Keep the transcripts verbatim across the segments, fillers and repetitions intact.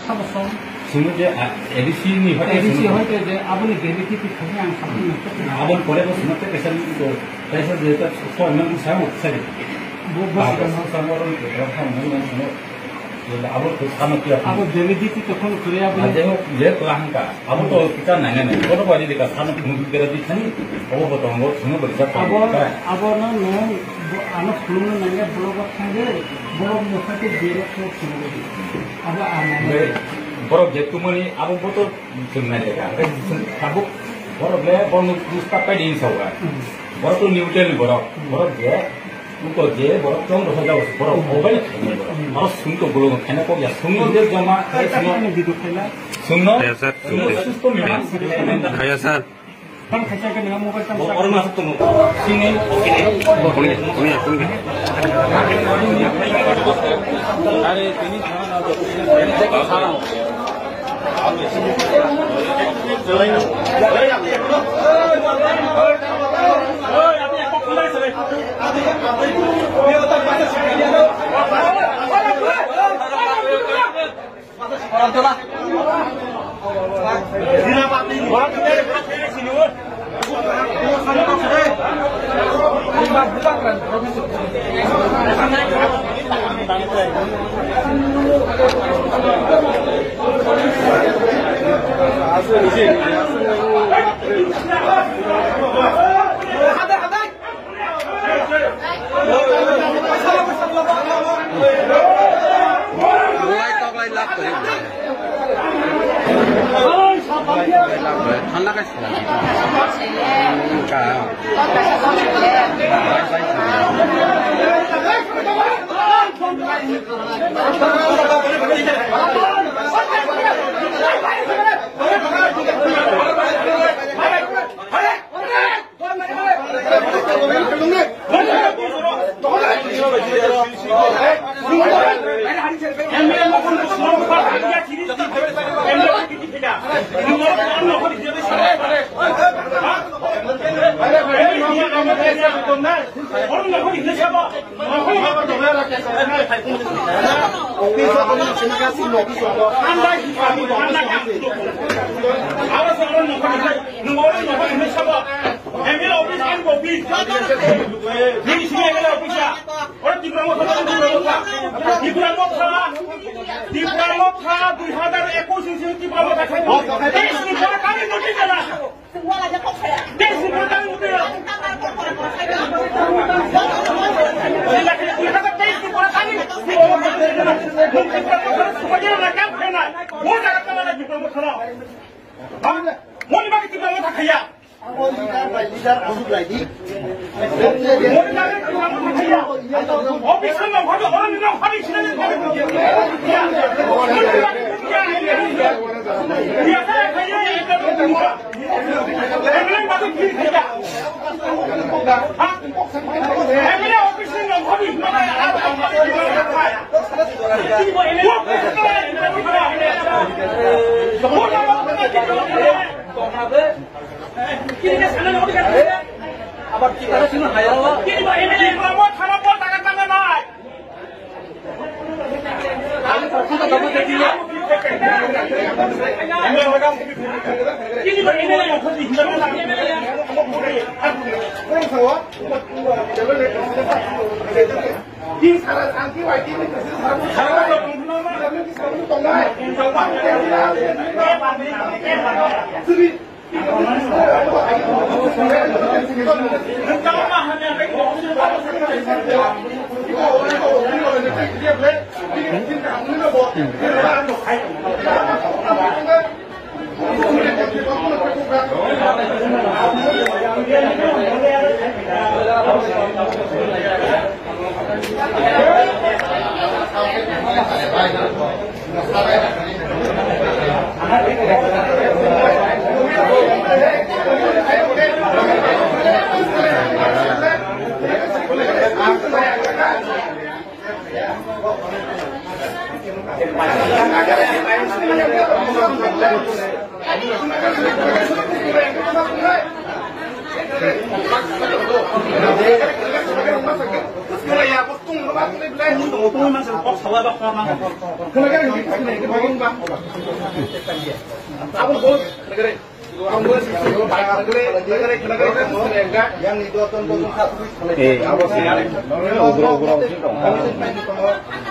Sungno je, ah, A D C ni hoite A D C sungno. Hoite je aboni gravity ti thangwi ang sakni nangkukna. Aboni pore bo sungno tei kaisa, kaisa je ta soi man sa mo sa de. Bo, bo. Ba, sikang. Sa mo ro ni ke ra thang mo mo sungno. Je abo to sa mo kya. Abo gravity to khon kore abo. Ah, je ho, je to hang ka. Abo to kita nang nang. Bono bari de ka sa mo khun gravity thani. Abo bo to ngo sungno bari sa. Abo, abo no no, bo, ano khulung nang ya block thang de. Block mo sa ke gere ko sungno. Abo ano. Borok je tumani abo bo to chwng nai lekha. Hwnkhe chwng tabuk borok le bono busta pai di hinwi sa o. Hmm. Borok to neutral ni borok. Hmm. Borok je, buko je borok chong rw jao, borok hmm. Mobile khainai borok. Hmm. Borok sung to bolong khaina kok ya. Sungno je joma, khaina sungno. Video khaina. Sungno. Kaya sir. Sungno susto mima. Kaya sir. Tamo khaisa khe nang mobile tamo. Bo oro ma tongo. Sini. Kuni, kuni, kuni. Are tini sana na do. Lai tok lai lak kori. Lai tok lai lak kori. Thanda kai sila. Ka. M L A office, M L A office. Nini sini M L A office ya. Oro Tipra Motha, Tipra Motha. Tipra Motha, Tipra Motha, dui hajar ekush ni sini Tipra Motha khai. Teis ni pore kami notice dena. Teis ni pore kami notice dena. Dui hajar teis ni pore kami. Tipra Motha, Tipra Motha, Tipra Motha. Moni bagi Tipra Motha khaiya. Abo leader by leader asuk lai di. Office no hado, orang no hado sini. M L A office no hado. Abar kita sini hayal.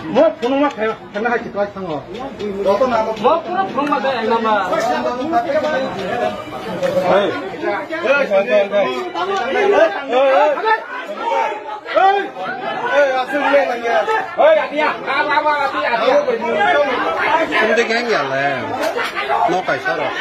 Mo phunuma khe, khe na hai chwrai thango. Mo phunuma khe, ang nama. Hindi kaya le. No kaisa rok.